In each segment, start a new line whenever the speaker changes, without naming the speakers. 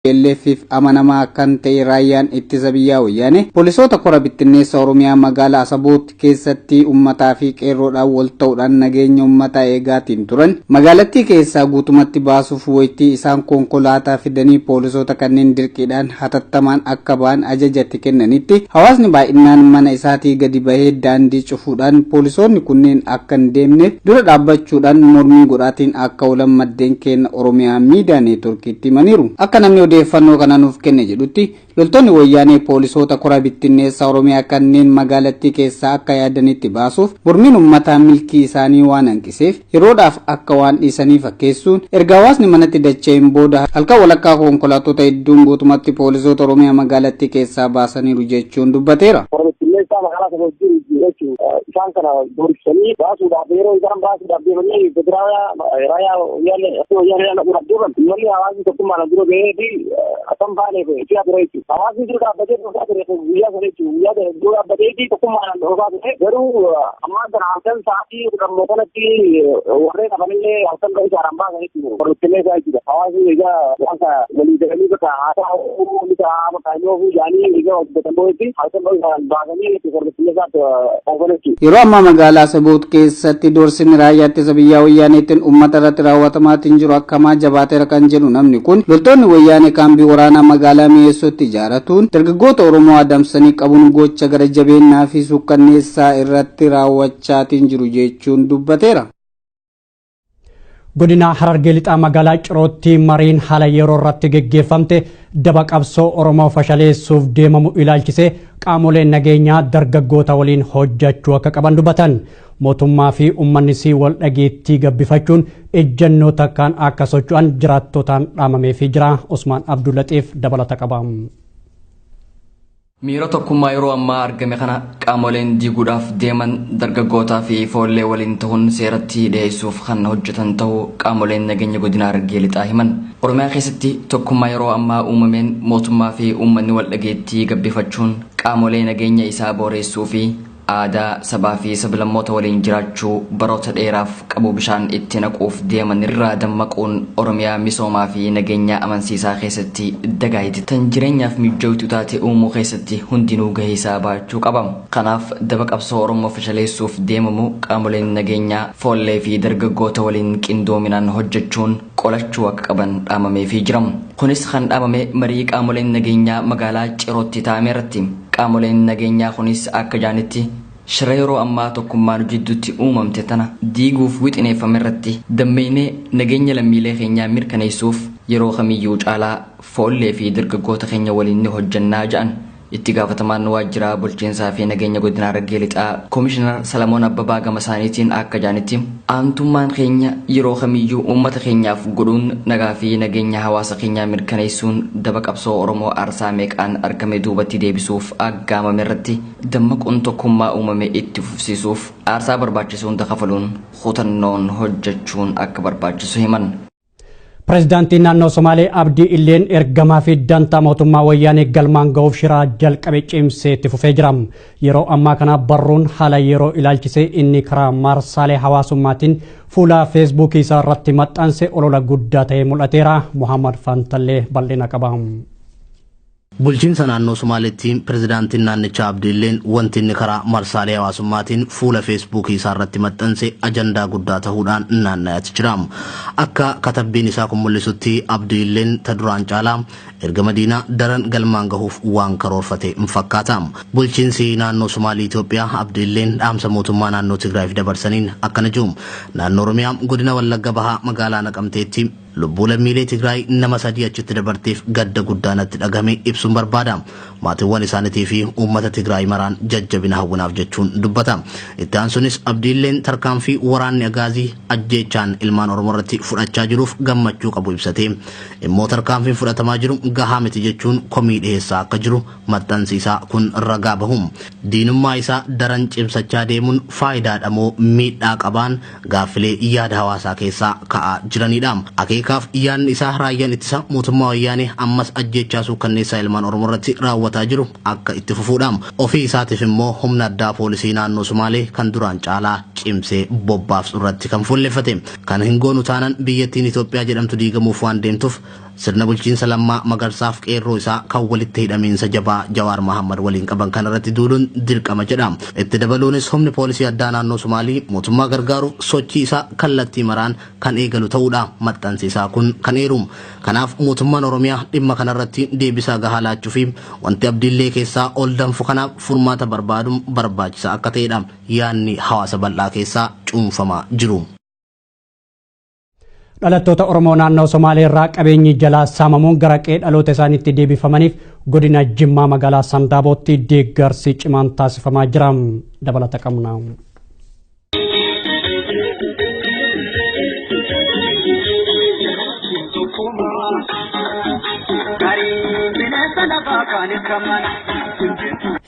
TPLFif amanamaa kan ta'e raayyaan ittisa biyyaa Wayyaanee poolisoota kora bittinneessa Oromiyaa magaalaa Asaboot keessatti uummataa fi qeerroodhaan wal ta'uudhaan nageenya uummataa eegaatiin turan magaalattii keessaa guutumatti baasuuf waytii isaan konkolaataa fidanii poolisoota kanneen dirqiidhaan hatattamaan akka ba'an ajajatti kennanitti hawaasni baay'inaan mana isaatii gadi bahee daandii cufuudhaan poolisoonni kunneen akka hin deemneef dura dhaabbachuudhaan mormii godhaatiin akka oolan maddeen keenya Oromiyaa miidiyaa neetworkiitti himaniiru. Akka namni odeeffannoo kana nuuf kenne jedhutti loltoonni Wayyaanee poolisoota kora bittinneessa Oromiyaa kanneen magaalattii keessaa akka yaadanitti baasuuf mormiin uummataa milkii isaanii waan hanqiseef yeroodhaaf akka waan dhiisanii fakkeessuun erga hawaasni manatti dacha'een booda halkan walakkaa konkolaattota hedduun guutumatti poolisoota Oromiyaa magaalattii keessaa baasaniiru jechuun dubbateera.
Bittinneessaa magaalaa sana jiru jechuudha. Isaan kana doorsisanii baasuudhaaf yeroo isaan baasuudhaaf deemanii federaalaa raayyaa wayyaanee dhaquudhaaf deeman uummanni hawaasni tokkummaan dura gahee fi akkam baaneef si'a ture jechuudha. Hawaasni dura dhaabbatee dhoosaa ture guyyaa sana jechuudha. Guyyaa sana dura dhaabbatee fi tokkummaan dhoosaa ture. Garuu ammaan kana halkan sa'aatii 10 kanatti warreen hafanillee halkan ga'uu isaadhaan baasan jechuudha. Bittinneessaa jechuudha. Hawaasni egaa waan kana walii galanii bakka haasaa ni ta'a bakka inni ofii jaanii egaa hojjetan boodetti halkan ga'uu isaadhaan baasanii.
Yeroo ammaa magaalaa Asaboot keessatti doorsisni raayyaa ittisa biyyaa Wayyaaneetiin uummata irratti raawwatamaatiin jiru akkamaa jabaateera kan jedhu namni kun loltoonni Wayyaanee kaambii waraanaa magaalaa Mi'eessootti ijaaratuun dargaggoota Oromoo adamsanii qabuun gocha gara jabeennaa fi suukkanneessaa irratti raawwachaatiin jiru jechuun dubbateera.
Godina Harargee Lixaa magaalaa Cirootti mariin haala yeroo irratti geggeeffamte daba qabsoo Oromoo fashaleessuuf deemamu ilaalchisee qaamoleen nageenyaa dargaggoota waliin hojjechuu akka qaban dubbatan. Mootummaa fi uummanni sii wal dhageettii gabbifachuun ejjennoo takkaan akka socho'an jiraattotaan dhaamameefii jira. Usmaan Abdullaxiif dabalata qaba.
Miira tokkummaa yeroo ammaa argame kana qaamoleen diiguudhaaf deeman dargaggootaa fi foollee waliin ta'uun seeratti dhiyeessuuf kan hojjetan ta'uu qaamoleen nageenya godina Harargee Lixaa himan. Oromiyaa keessatti tokkummaa yeroo ammaa uumameen mootummaa fi uummanni wal dhageettii gabbifachuun qaamolee nageenya isaa booreessuu fi aadaa sabaa fi sablammoota waliin jiraachuu baroota dheeraaf qabu bishaan itti naquuf deeman irraa dammaquun Oromiyaa misoomaa fi nageenya amansiisaa keessatti dagaayiti tan jireenyaaf mijjooytu taate uumuu keessatti hundinuu gahee isaa baachuu qaba. Kanaaf daba qabsoo Oromoo fashaleessuuf deemamu qaamoleen nageenyaa foollee fi dargaggoota waliin qindoominaan hojjechuun qolachuu akka qaban dhaamameefii jira. Kunis kan dhaamame marii qaamoleen nageenyaa magaalaa Cirootti taa'ame irratti. Qaamoleen nageenyaa kunis akka jaanitti shira yeroo ammaa tokkummaan jidduutti uumamte tana diiguuf wixineeffame irratti dammeeynee nageenya lammiilee keenyaa mirkaneessuuf yeroo kamiyyuu caalaa foollee fi dargaggoota keenya waliin ni hojjannaa ja'an. Itti gaafatamaan waajjira bulchiinsaa fi nageenya godina Harargee Lixaa Koomishinar Salamoon Abbabaa gama isaaniitiin akka jaanitti aantummaan keenya yeroo kamiyyuu uummata keenyaaf godhuun nagaa fi nageenya hawaasa keenyaa mirkaneessuun daba qabsoo Oromoo aarsaa meeqaan argame duubatti deebisuuf aggaamame irratti dammaquun tokkummaa uumame itti fufsiisuuf aarsaa barbaachisu hunda kafaluun kutannoon hojjechuun akka barbaachisu himan.
Pireezidaantiin naannoo Somaalee Abdii Illeen ergamaa fi dantaa mootummaa Wayyaanee galmaan ga'uuf shiraa jalqabe cimsee itti fufee jira. Yeroo ammaa kana barruun haala yeroo ilaalchisee inni karaa marsaalee hawaasummaatiin fuula feesbuukii isaa irratti maxxanse olola guddaa ta'ee mul'ateera. Muhammad Fantallee bal'ina qaba.
Bulchiinsa naannoo Somaaleetti pirezidaantiin naannichaa Abdiilleen wanti inni karaa marsaalee hawaasummaatiin fuula feesbuukii isaa irratti maxxanse ajandaa guddaa ta'uudhaan naanna'aati jira. Akka katabbiin isaa kun mul'isutti Abdiilleen ta duraan caalaa ergama diinaa daran galmaan gahuuf waan karoorfate hin fakkaata. Bulchiinsi naannoo Somaalii Itoophiyaa Abdiilleen dhaamsa mootummaa naannoo Tigraayiif dabarsaniin akkana jiru. Naannoo Oromiyaa godina Wallagga Bahaa magaalaa Naqamteetti lubbuu lammiilee Tigraay nama 3 achitti dabarteef gadda guddaa natti dhagahame ibsuun barbaada. Maatiiwwan isaaniitii fi uummata Tigraay maraan jajjabina hawwinaaf jechuun dubbata. Itti aansuunis Abdiilleen tarkaanfii waraanni Agaazii ajjeechaan ilmaan Oromoo irratti fudhachaa jiruuf gammachuu qabu ibsate. Immoo tarkaanfiin fudhatamaa jiru gahaa miti jechuun komii dhiyeessaa akka jiru maxxansi isaa kun ragaa bahu. Diinummaa isaa daran cimsachaa deemuun faayidaadha moo miidhaa qabaan gaaffilee yaada hawaasaa keessaa ka'aa jiranidha. Akeekaaf yaadni isaa raayyaan ittisa mootummaa Wayyaanee ammas ajjeechaa suukkanneessaa ilmaan Oromoo irratti raawwataa jiru akka itti fufuudha. Ofii isaatiif immoo humna addaa poolisii naannoo Sumaalee kan duraan caalaa cimsee bobbaafsu irratti kan fuulleffate. Kan hin goonu taanan biyyattiin Itoophiyaa jedhamtu diigamuuf waan deemtuuf Sirna bulchiinsa Lammaa Magarsaaf qeerroo isaa kan walitti hidhamiinsa jabaa Jawaar Mahammad waliin qaban kanarratti duuluun dirqama jedha. Itti dabaluunis humni poolisii addaa naannoo Somaalii mootummaa gargaaruuf sochii isaa kallattii maraan kan eegalu ta'uudha maxxansi isaa kun kan eeru. Kanaaf mootummaan Oromiyaa dhimma kanarratti deebisaa gahaa laachuu fi wanti Abdiillee keessaa ol danfu kanaaf furmaata barbaaduun barbaachisaa akka ta'edha yaadni hawaasa bal'aa keessaa cuunfamaa jiru.
Dhalattoota Oromoo naannoo Somaalee irraa qabeenyi jalaa saamamuun gara qe'ee dhaloota isaaniitti deebifamaniif godina Jimmaa magaalaa Sandaabootti deeggarsi cimaan taasifamaa jira. Dabalata qabna.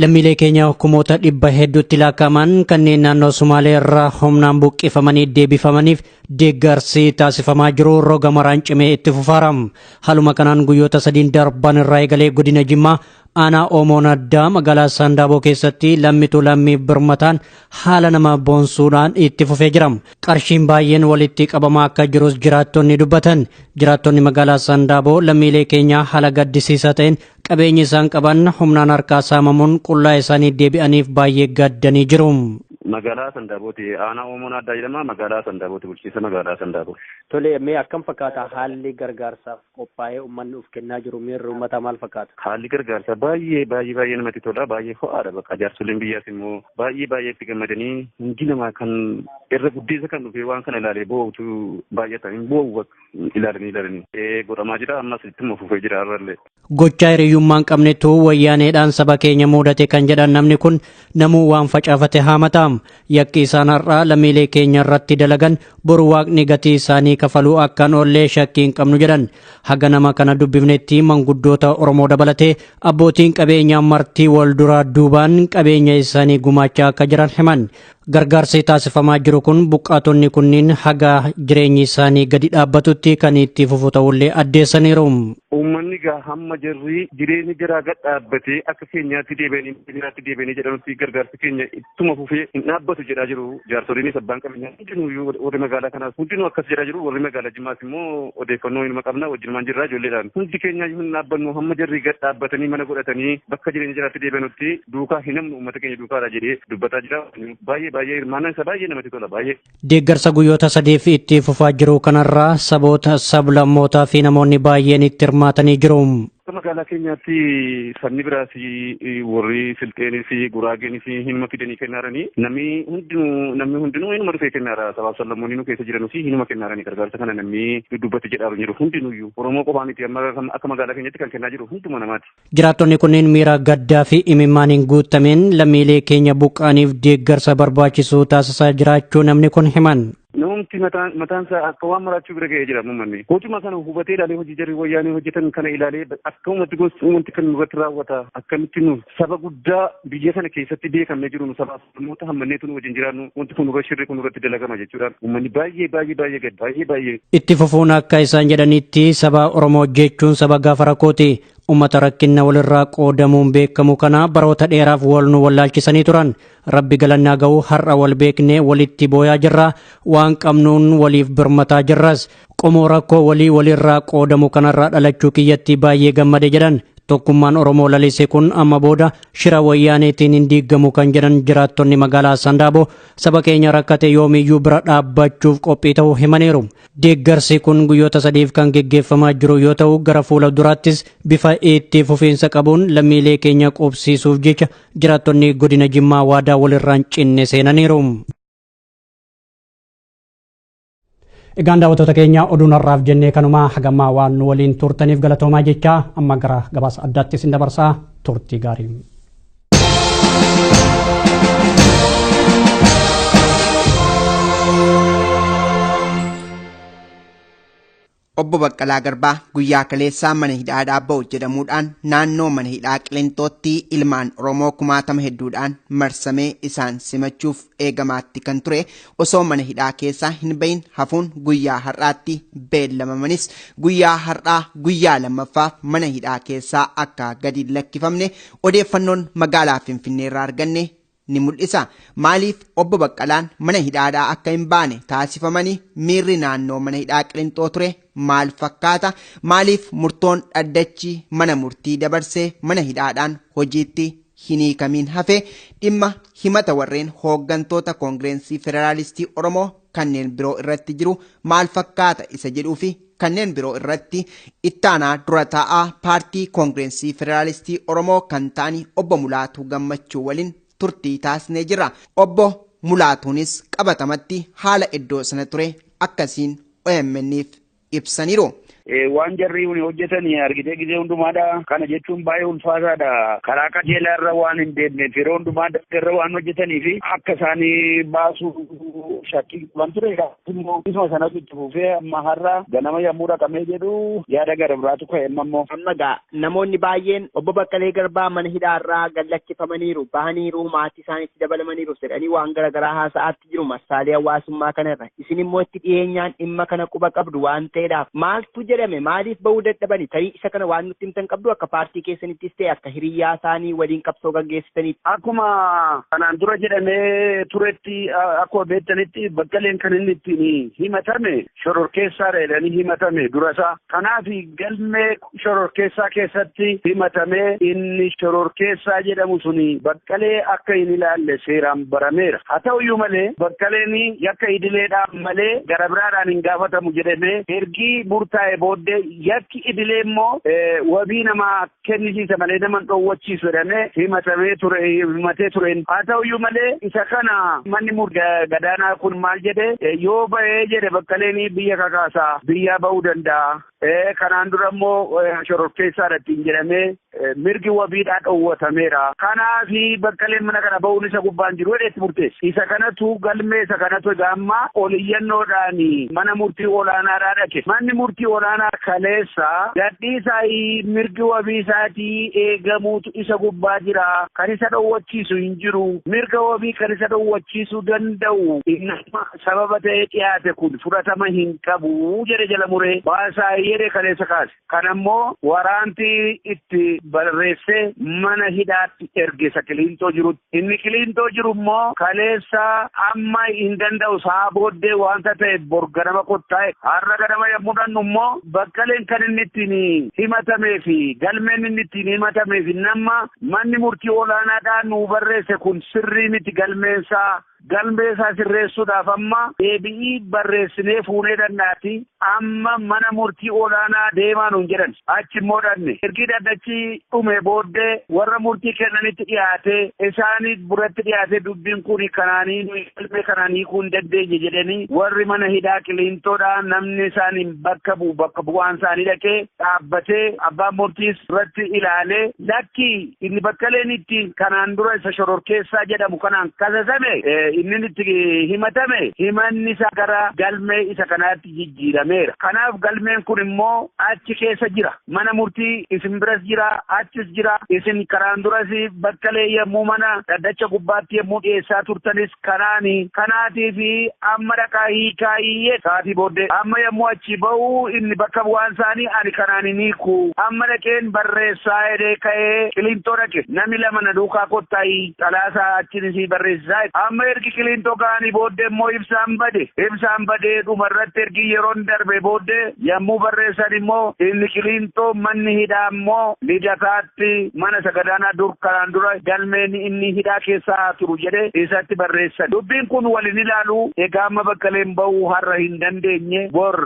Lammiilee keenya kumoota dhibba hedduutti lakkaa'aman kanneen naannoo Sumaalee irraa humnaan buqqifamanii deebifamaniif deeggarsi taasifamaa jiru roga maraan cimee itti fufaara. Haaluma kanaan guyyoota sadiin darban irraa eegalee godina Jimmaa aanaa Oomoon addaa magaalaa Sandaaboo keessatti lammitu lammiif birmataan haala nama boonsuudhaan itti fufee jira. Qarshiin baay'een walitti qabamaa akka jirus jiraattonni dubbatan. Jiraattonni magaalaa Sandaaboo lammiilee keenyaa haala gaddisiisaa ta'een qabeenyi isaan qaban humnaan harkaa saamamuun qullaa isaanii deebi'aniif baay'ee gaddanii jiru.
Magaalaa Sandaabooti. Aanaa Oomoon addaa jedhama. Magaalaa Sandaabooti. Bulchiinsa magaalaa Sandaaboo.
Tole, mee akkam fakkaata haalli gargaarsaaf qophaa'ee uummanni of kennaa jiru miirri uummataa maal fakkaata?
Haalli gargaarsaa baay'ee baay'ee baay'ee namatti tola. Baay'ee ho'aadha bakka jaarsoliin biyyaas immoo baay'ee baay'ee itti gammadanii hundi namaa kan irra guddeessa kan dhufee waan kana ilaalee boo'utu baay'ata. Hin boo'u bakka ilaalanii ilaalanii. Godhamaa jira ammas ittuma fufee jira har'allee.
Gochaa hiriyyummaa hin qabnetu wayyaaneedhaan saba keenya mudate kan jedhan namni kun namuu waan facaafate haamata. Yakki isaan har'aa lammiilee keenya irratti dalagan boru waaqni gatii isaanii kafaluu akkaan oollee shakkii hin qabnu jedhan. Haga nama kana dubbifnetti manguddoota Oromoo dabalatee abbootiin qabeenyaa martii wal duraa duubaan qabeenya isaanii gumaachaa akka jiran himan. Gargaarsi taasifamaa jiru kun buqqaatonni kunniin haga jireenyi isaanii gadi dhaabbatutti kan itti fufu ta'ullee addeessaniiru.
Uummanni gaa hamma jarri jireenya jaraa gad dhaabbatee akka keenyaatti deebi'anii biraatti deebi'anii jedhanutti gargaarsi keenya ittuma fufee hin dhaabbatu jedhaa jiru. Jaarsoliinis abbaan qabeenyaa hundinuu warri magaalaa kanaas hundinuu akkas jedhaa jiru. Warri magaalaa Jimmaas immoo odeeffannoo hinuma qabna wajjinumaan jirra ijoolleedhaan. Hundi keenya hin dhaabbannu hamma jarri gad dhaabbatanii mana godhatanii bakka jireenya jaraatti deebi'anutti duukaa hin namnu uummata keenya duukaadha jedhee dubbataa jira. Baay'ee baay'ee hirmaannaan isaa baay'ee namatti tola baay'ee.
Deeggarsa guyyoota sadiif itti fufaa jiru kanarraa saboota sablammootaa fi namoonni baay'een itti hirmaatanii jiru.
Magaalaa keenyaatti sabni biraas warri Silxeenii fi Guraageenii fi hinuma fidanii kennaaranii namni hundinuu hinuma dhufee kennaara. Sabaaf sablammoonni nu keessa jiranuu fi hinuma kennaaranii gargaarsa kana namni duddubbatti jedhaa jiru hundinuyyuu Oromoo qofaa miti amma akka magaalaa keenyatti kan kennaa jiru hunduma namaati.
Jiraattonni kunneen miira gaddaa fi imimmaaniin guutameen lammiilee keenya buqqaaniif deeggarsa barbaachisu taasisaa jiraachuu namni kun himan.
Namumti mataan isaa akka waan maraachuu bira ga'ee jira uummanni. Hojuma kana hubatee ilaalee hojii jarri wayyaanee hojjetan kana ilaalee akka uummatti gosti uummatti kan nurratti raawwata. Akkamitti nu saba guddaa biyya kana keessatti beekamnee jiru nu sabaaf namoota hammanneetu nu wajjin jiraannu wanti kun nurra shirri kun nurratti dalagama jechuudha. Uummanni baay'ee baay'ee baay'ee gad baay'ee baay'ee.
Itti fufuun akka isaan jedhanitti saba Oromoo jechuun saba gaafa rakkooti. Uummata rakkinna walirraa qoodamuun beekamu kana baroota dheeraaf wal nu wallaalchisanii turan. Rabbi galannaa ga'u har'a wal beeknee walitti booyaa jirra. Waan qabnuun waliif birmataa jirras. Qomoo rakkoo walii walirraa qoodamu kanarraa dhalachuu kiyyatti baay'ee gammade jedhan. Tokkummaan Oromoo lalise kun amma booda shira wayyaaneetiin hin diigamu kan jedhan jiraattonni magaalaa Sandaaboo saba keenya rakkate yoomiyyuu bira dhaabbachuuf qophii ta'uu himaniiru. Deeggarsi kun guyyoota sadiif kan geggeeffamaa jiru yoo ta'u gara fuula duraattis bifa itti fufiinsa qabuun lammiilee keenya qubsiisuuf jecha jiraattonni godina Jimmaa waadaa walirraan cinne seenaniiru. Egaan daawwattoota keenya oduun har'aaf jennee kanumaa hagammaa waan nu waliin turtaniif galatoomaa jecha amma gara gabaasa addaatti isin dabarsaa turtii gaarii.
Obbo Baqqalaa Garbaa guyyaa kaleessaa mana hidhaadhaa ba'u jedhamuudhaan naannoo mana hidhaa Qilintootti ilmaan Oromoo kumaatama hedduudhaan marsamee isaan simachuuf eegamaatti kan ture osoo mana hidhaa keessaa hin bahin hafuun guyyaa har'aatti beellamamanis guyyaa har'aa guyyaa lammaffaaf mana hidhaa keessaa akka gadi lakkifamne odeeffannoon magaalaa Finfinneerraa arganne ni mul'isa. Maaliif obbo Baqqalaan mana hidhaadhaa akka hin baane taasifamanii miirri naannoo mana hidhaa Qilinxoo ture maal fakkaata? Maaliif murtoon dhaddachi mana murtii dabarsee mana hidhaadhaan hojiitti hin hiikamiin hafe? Dhimma himata warreen hooggantoota Koongireensii Federaalistii Oromoo kanneen biroo irratti jiru maal fakkaata isa jedhuu fi kanneen biroo irratti ittaanaa dura taa'aa paartii Koongireensii Federaalistii Oromoo kan ta'an obbo Mulaatuu Gammachuu waliin turtii taasisnee jira. Obbo Mulaatuunis qabatamatti haala iddoo sana ture akkasiin OMN'if ibsaniiru.
Waan jarri hojjetan argitee gizee hundumaadha. Kana jechuun baay'ee ulfaataadha. Karaa qajeelaa irra waan hin deemneef yeroo hundumaa irra waan hojjetanii fi akka isaanii baasuu shakkii qaban ture. Immoo isuma sanatu itti fufee amma har'a ganama yommuu dhaqamee jedhu yaada gara biraatu ka'e immoo.
Amma gaa namoonni baay'een obbo Baqqalee Garbaa mana hidhaarraa gad lakkifamaniiru, bahaniiru, maatii isaaniitti dabalamaniiru jedhanii waan garaagaraa haasa'aatti jiru marsaalee hawaasummaa kanarra. Isin immoo itti dhiyeenyaan dhimma kana quba qabdu waan ta'eedhaaf maaltu jedhame maaliif bahuu dadhabani? Tarii isa kana waan nutti himtan qabdu akka paartii keessanittis ta'e akka hiriyyaa isaanii waliin qabsoo gaggeessitaniif.
Akkuma kanaan dura jedhamee turetti akkuma beektanitti Baqqaleen kan inni ittiin himatame shororkeessaadha jedhanii himatame durasaa. Kanaaf galmee shororkeessaa keessatti himatamee inni shororkeessaa jedhamu suni Baqqalee akka hin ilaalle seeraan barameera. Haa ta'uyyuu malee Baqqaleen yakka idileedhaan malee gara biraadhaan hin gaafatamu jedhamee ergii murtaa'e booddee yakki idilee immoo wabii namaa kennisiisa malee nama hin dhoowwachiisu jedhamee himatamee ture himatee ture. Haa ta'uyyuu malee isa kana manni murtii gadaanaa kun maal jedhe yoo ba'ee jedhe Baqqaleen biyya kakaasaa biyyaa ba'uu danda'a. Kanaan dura immoo shororkeessaadha ittiin jedhamee mirgi wabiidhaa dhoowwatameera. Kanaaf Baqqaleen mana kana ba'uun isa gubbaan jiru jedhee itti murteesse. Isa kanatu galmee isa kanatu egaa amma oliyyannoodhaan mana murtii olaanaadhaa dhaqe. Manni murtii olaanaa kaleessa gadhiisaa mirgi wabii isaatii eegamuutu isa gubbaa jira. Kan isa dhoowwachiisu hin jiru. Mirga wabii kan isa dhoowwachiisuu danda'u nama sababa ta'ee dhiyaate kun fudhatama hin qabu jedhe jala muree baasaa jedhe kaleessa kaase. Kanammoo waraanti itti barreessee mana hidhaatti erge isa Qilinxoo jirutti. Inni Qilinxoo jiru immoo kaleessa amma hin danda'u sa'a booddee wanta ta'e bor ganama kottaa'e. Har'a ganama yommuu dhannu immoo Baqqaleen kan inni ittiin himatamee fi galmeen inni ittiin himatamee fi nama manni murtii olaanaadhaan nu barreesse kun sirrii miti galmeensaa. Galmee isaa sirreessuudhaaf amma deebi'ii barreessinee fuunee dandaati amma mana murtii olaanaa deemaa nuun jedhan achi immoo dhanne. Ergi dhaddachi dhume booddee warra murtii kennanitti dhiyaatee isaanii biratti dhiyaatee dubbiin kun kanaanii nuyi galmee kanaanii kun dandeenye jedhanii warri mana hidhaa Qilinxoodhaa namni isaaniin bakka bu'u bakka bu'aan isaanii dhaqee dhaabbatee abbaan murtiis irratti ilaalee lakki inni Baqqaleen ittiin kanaan dura isa shororkeessaa jedhamu kanaan kasasame inni itti himatame himanni isaa gara galmee isa kanaatti jijjiirameera. Kanaaf galmeen kun immoo achi keessa jira. Mana murtii isin biras jira, achis jira. Isin karaan duras Baqqalee yommuu mana dhaddacha gubbaatti yommuu dhiyeessaa turtanis kanaani. Kanaatii fi amma dhaqaa hiikaayyee sa'aatii booddee amma yommuu achi ba'u inni bakka bu'aan isaanii ani kanaan hin hiiku. Amma dhaqeen barreessaa jedhee ka'ee Qilinxoo dhaqe. Namni lama na duukaa kottaayi xalaasaa achiin isii barreessisaa. Amma ergi Qilinxoo ga'anii booddee immoo ibsaan bade. Ibsaan badee dhumarratti ergi yeroon darbe booddee yommuu barreessan immoo inni Qilinxoo manni hidhaa immoo Lidataatti mana sagadaanaa dur kanaan dura galmeen inni hidhaa keessaa turu jedhee isatti barreessan. Dubbiin kun waliin ilaalu egaa amma Baqqaleen ba'uu har'a hin dandeenye. Bor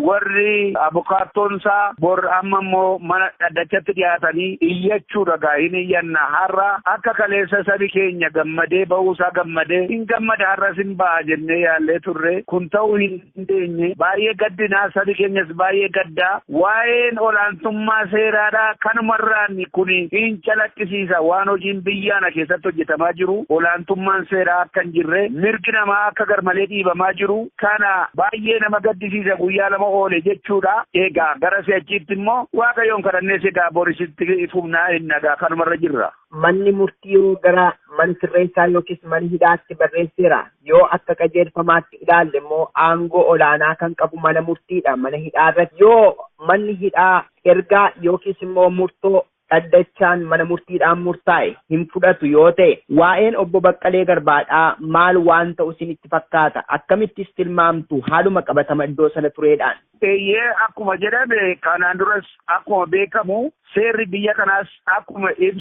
warri abukaattoonsaa bor amma immoo mana dhaddachatti dhiyaatanii iyyachuudha gaa hin iyyanna har'a akka kaleessa sabi keenya gammadee ba'uusaa gammadee hin gammada har'as hin ba'a jennee yaallee turre kun ta'uu hin dandeenye. Baay'ee gaddinaa sabi keenyas baay'ee gaddaa waa'een olaantummaa seeraadhaa kanumarraan kun hin calaqqisiisa waan hojiin biyyaana keessatti hojjetamaa jiru olaantummaan seeraa akka hin jirre mirgi namaa akka garmalee dhiibamaa jiru kana baay'ee nama gaddisiisa guyyaa lama oole jechuudha. Egaa gara si'achiitti immoo Waaqayyoon kadhannees egaa borisitti fufnaa hin nagaa kanumarra jirra.
Manni murtii gara mana sirreessaa yookiis mana hidhaatti barreesseera. Yoo akka qajeelfamaatti ilaalle immoo aangoo olaanaa kan qabu mana murtiidha. Mana hidhaa irratti yoo manni hidhaa ergaa yookiis immoo murtoo dhaddachaan mana murtiidhaan murtaa'e hin fudhatu yoo ta'e, waa'een obbo Baqqalee Garbaadhaa maal waan ta'u isinitti fakkaata? Akkamittis tilmaamtu haaluma qabatama iddoo sana tureedhaan?
Eeyyee, akkuma jedhame, kanaan duras akkuma beekamu, seerri biyya kanaas akkuma ibsu